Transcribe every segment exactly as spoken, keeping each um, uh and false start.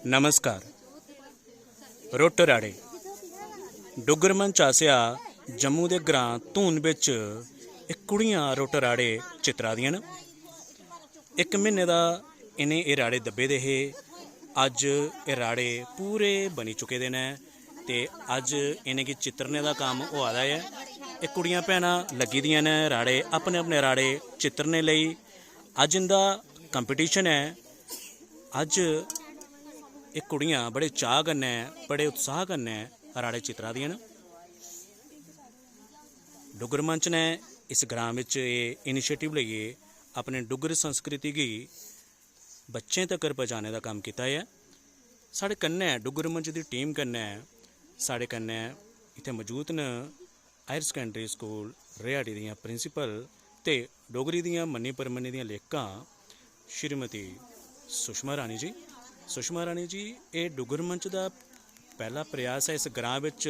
नमस्कार। रुट्ट राड़े। डुग्गर मंच आसेआ जम्मू दे ग्रां धून बिच एह् कुड़ियां रुट्ट राड़े चित्तरा दियां न। इक म्हीने दा इ'नें एह् राड़े दब्बे दे हे। अज्ज एह् राड़े पूरे बनी चुके दे न ते अज्ज इ'नेंगी चित्तरने दा कम्म होआ दा ऐ। एह् कुड़ियां भैनां लग्गी दियां न राड़े, अपने अपने राड़े चित्तरने लेई। अज्ज इं'दा कंपीटिशन ऐ। अज्ज एह् कुड़ियां बड़े चाऽ कन्नै, बड़े उत्साह कन्नै राड़े चित्तरा दियां न। डुग्गर मंच ने इस ग्रां बिच एह् इनिशिएटिव लेइयै अपने डुग्गर संस्कृति गी बच्चें तगर पजाने दा कम्म कीता ऐ। साढ़े कन्नै, डुग्गर मंच दी टीम कन्नै, साढ़े कन्नै इत्थै मजूद न हायर सकैंडरी स्कूल रिहाड़ी दियां प्रिंसिपल ते डोगरी दियां मन्नी परमन्नी दियां लेखकां श्रीमती सुषमा रानी जी। सुषमा रानी जी, एह् डुग्गर मंच दा पैह्ला प्रयास ऐ इस ग्रां बिच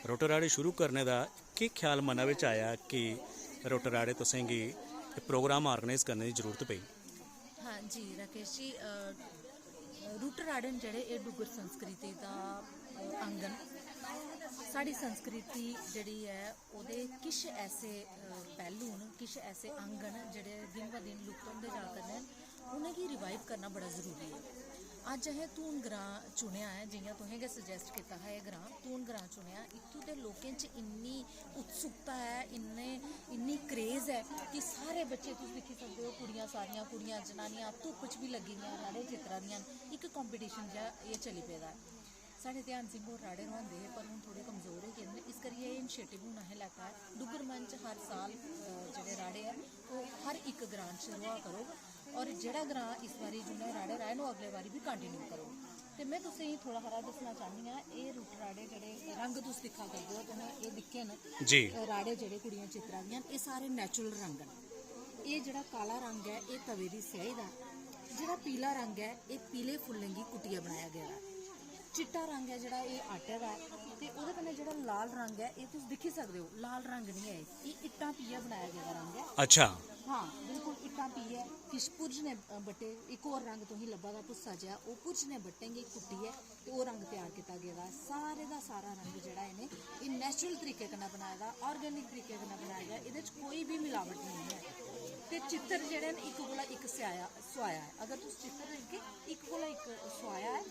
रुट्ट राड़े शुरू करने दा। केह् ख्याल मना बिच आया कि रुट्ट राड़े तुसेंगी एह् प्रोग्राम आर्गेनाइज करने दी जरूरत पेई? हाँ जी राकेश जी, अ, रुट्ट राड़े न जेह्ड़े, एह् डुग्गर संस्कृति दा, अ, अंग न। साढ़ी संस्कृति जेह्ड़ी ऐ, ओह्दे किश ऐसे, अ, पैह्लू न, किश ऐसे अंग न जेह्ड़े दिन ब दिन लुप्त होंदे जा करदे न। उ'नेंगी रिवाइव करना बड़ा जरूरी ऐ। अज्ज असें धून ग्रां चुनेआ ऐ, जि'यां तुसें गै सजैस्ट कीता हा एह् ग्रां, धून ग्रां चुनेआ। इत्थूं दे लोकें च इन्नी उत्सुकता ऐ, इन्ने इन्नी क्रेज ऐ कि सारे बच्चे, तुस दिक्खी सकदे ओ, कुड़ियां, सारियां कुड़ियां जनानियां धुप्प च बी लग्गी दियां, राड़े चित्तरा दियां न। इक कंपीटिशन जेहा एह् चली पेदा ऐ। साढ़े ध्यान सिंह होर राड़े रुआंदे हे, पर हून थोह्ड़े कमजोर होई गेदे न, इस करियै एह् इनिशिएटिव हून असें लैता ऐ। डुग्गर मंच हर साल, अ, जेह्ड़े राड़े ऐ, ओह् हर इक ग्रां च रुआ करो। और जेह्ड़ा ग्रां इस बारी जिन्ने राड़े राए न, ओह् अगले बारी बी कंटिन्यू करो। ते में तुसें गी थोह्ड़ा हारा दस्सना चाह्न्नी आं, एह् रुट्ट राड़े जेह्ड़े रंग तुस दिक्खा करदे ओ, तुसें एह् दिक्खे न, जी। राड़े जेह्ड़े कुड़ियां चित्तरा दियां न, एह् सारे नेचुरल रंग न। एह् जेह्ड़ा काला रंग ऐ, एह् तवे दी स्याही दा ऐ। जेह्ड़ा पीला रंग ऐ, एह् पीले फुल्लें गी कुट्टियै बनाया गेदा ऐ। चिट्टा रंग ऐ जेह्ड़ा, एह् आटे दा ऐ। ते ओह्दे कन्नै जेह्ड़ा लाल रंग ऐ, एह् तुस दिक्खी सकदे ओ, लाल रंग निं ऐ एह्, एह् इट्टां पीयै बनाया गेदा रंग ऐ। अच्छा। हां, बिल्कुल इट्टां पीयै किश भुरजने, अ, बट्टे, इक होर रंग तुसेंगी लब्भा दा भुस्सा जेहा, ओह् भुरजने बट्टें गी कुट्टियै ते ओह् रंग त्यार कीता गेदा ऐ। सारे दा सारा रंग जेह्ड़ा इ'नें, एह् नेचुरल तरीके कन्नै बनाए दा, आर्गेनिक तरीके कन्नै बनाए दा, एह्दे च कोई बी मिलावट नेईं ऐ। ते चित्तर जेह्ड़े न, इक कोला इक स्याया, सुआया ऐ। अगर तुस चित्तर दिखगे, इक कोला इक सुआया ऐ।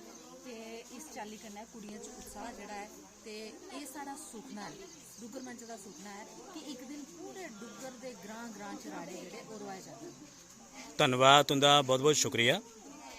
ते इस चाल्ली कन्नै कुड़ियें च उत्साह जेह्ड़ा ऐ, ते एह् साढ़ा सुखना ऐ, डुग्गर मंच दा सुखना ऐ कि इक दिन पूरे डुग्गर दे ग्रां ग्रां च राड़े जेह्ड़े, ओह् रुआए जाङन। धन्नवाद तुं'दा, बहुत बहुत शुक्रिया।